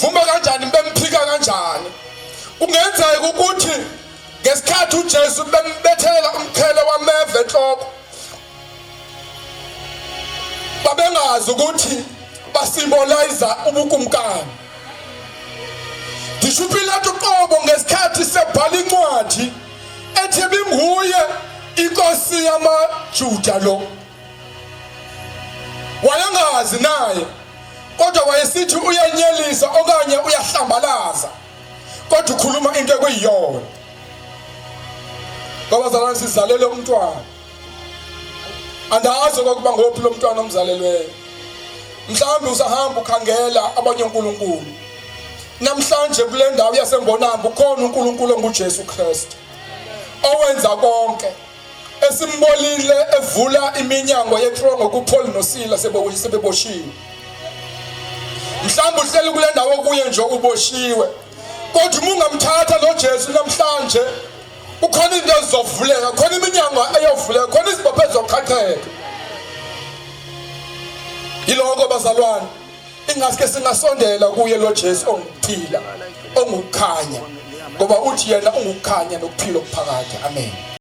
Bamvuma kanjani bemphika kanjani? Kungenzeka ukuthi ngesikhathi uJesu bembethela umqhele wameva enhloko babengazi ukuthi basimbolize ubukumkani. Ngisho uPilato uqobo ngesikhathi sebhala incwadi ethi binguye inkosi yamaJuda lo wayengazi naye kodwa wayesithi uyanyelisa okanye uyahlambalaza kodwa ukhuluma into ekuyiyona. Ngoba zalwane sizalele umntwana, andazi okokuba ngophi lo mntwana omzalelweyo. Mhlawumbe usahamba ukhangela abanye onkulunkulu. Namhlanje kule ndawo yaseMbonambi ukhona uNkulunkulu onguJesu Kristu owenza konke esimbolile evula iminyango yetrongo kuPaul noSila sebeboshiwe. Mhlawumbe uhleli kule ndawo kuye nje uboshiwe, kodwa uma ungamthatha lo Jesu namhlanje kukhona into ezizovuleka, khona iminyango eyovuleka, khona izibopho ezizoqhaqheka. Yiloko bazalwane, ingaske singasondela kuye lo Jesu ongukuphila, ongukukhanya, ngoba uthi yena ungukukhanya nokuphila okuphakade. Amen.